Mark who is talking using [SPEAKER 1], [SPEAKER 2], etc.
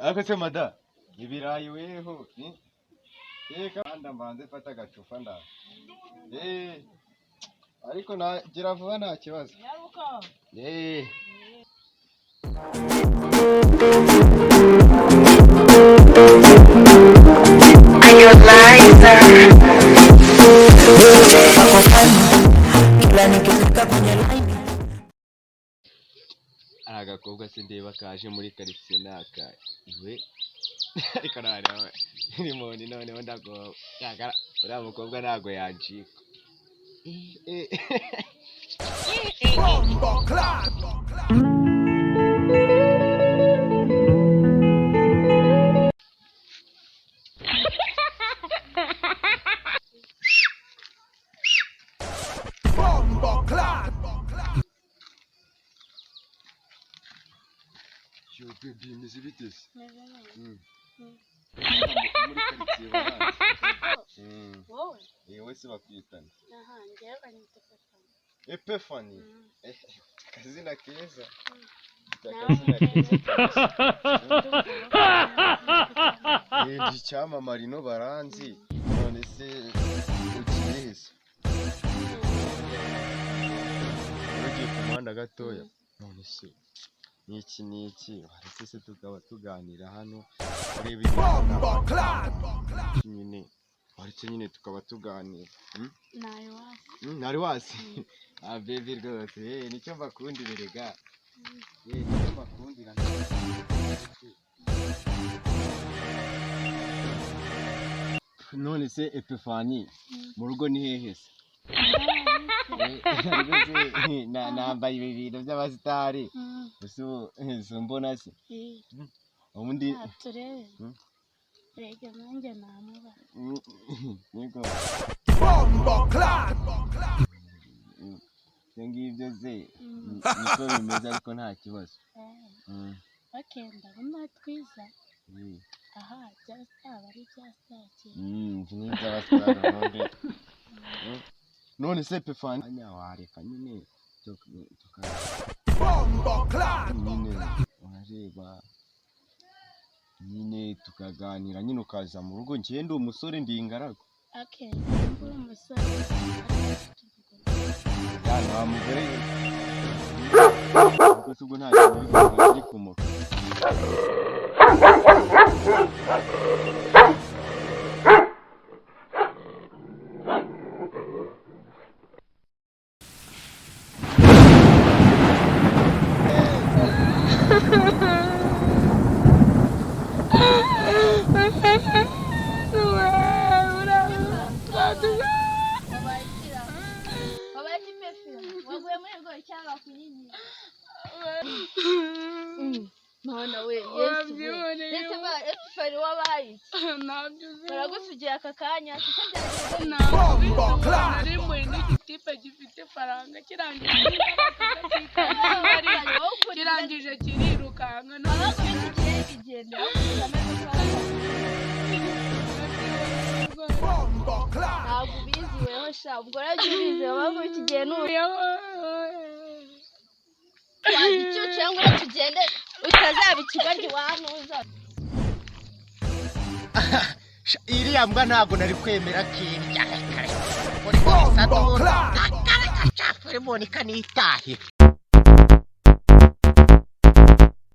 [SPEAKER 1] Ariko se mada, ibirayi weho ni reka mbanze mfate agacupa nda. Ariko nagira vuba nta kibazo.
[SPEAKER 2] Nyaruka.
[SPEAKER 3] Kila nikifika kwenye line.
[SPEAKER 1] Ari agakobwa se ndeba kaje muri karitsiye naka iwe, ariko noneho rimoni, noneho ndagowe. Uriya mukobwa ntago yancika. Yo baby, imeze bite se?
[SPEAKER 2] Meze neza.
[SPEAKER 1] Muri karitsiye baranzi.
[SPEAKER 2] Wowe?
[SPEAKER 1] Wowe se bakwitana?
[SPEAKER 2] Aha, njyewe banyita Epifani.
[SPEAKER 1] Epifani?
[SPEAKER 2] Mm.
[SPEAKER 1] Akazina keza.
[SPEAKER 2] Nawe
[SPEAKER 1] Akazina keza.
[SPEAKER 2] Ndumva.
[SPEAKER 1] Ndi icyamamare ino baranzi. None se ugiye he se? Ugiye ku muhanda gatoya. None se niki niki waretse se tukaba tuganira hano, ureba ibintu nyine, waretse nyine tukaba tuganira?
[SPEAKER 2] Nawe wasi.
[SPEAKER 1] Ntari wasi. Ah baby, rwose nicyo mbakundira rega. Nicyo mbakundira. None se Epifani, mu rugo ni hehe se? Ariko se nambaye ibi bintu by'abasitari. Ese ubu si mbona se? Ubundi
[SPEAKER 2] Ah, turebe. Rege nanjye namuba.
[SPEAKER 1] Niko. Ibyo ngibyo se niko bimeze, ariko nta kibazo.
[SPEAKER 2] Okay, ndabona twiza. Aha, bya star ari bya star kera.
[SPEAKER 1] Ibyo ni iby'abasitari ubundi. None se Epifani, wareka nyine nyine urareba nyine tukaganira nyine, ukaza mu rugo, njye ndi umusore, ndi ingaragu.
[SPEAKER 2] Okay, nimba uri umusore, ariko ufite umugore.
[SPEAKER 1] Ya, nta mugore, ubwo se ubwo nta kintu uri kuvuga kiri kumoka.
[SPEAKER 4] Wabaye iki Pepe? Waguye muri rwo cyangwa bakunyigiye? Mana we, Yesu we. Ndetse ba Epifani, wabaye iki? Baragusugiye aka kanya kuko byagenze bite?
[SPEAKER 5] Nari mpuye n'igitipe gifite ifaranga, kirangije
[SPEAKER 4] Wowe ukuri
[SPEAKER 5] kirangije kirirukanka.
[SPEAKER 4] Ahubwo iki gihe bigenda ntabwo ubizi weho sha, ubwo rero jya ubizi ahubwo iki gihe ni icyucu cyangwa tugende utazaba ikigoryi wanuza.
[SPEAKER 1] Iriya mbwa ntabwo nari kwemera kirya. Kare kare. Uri.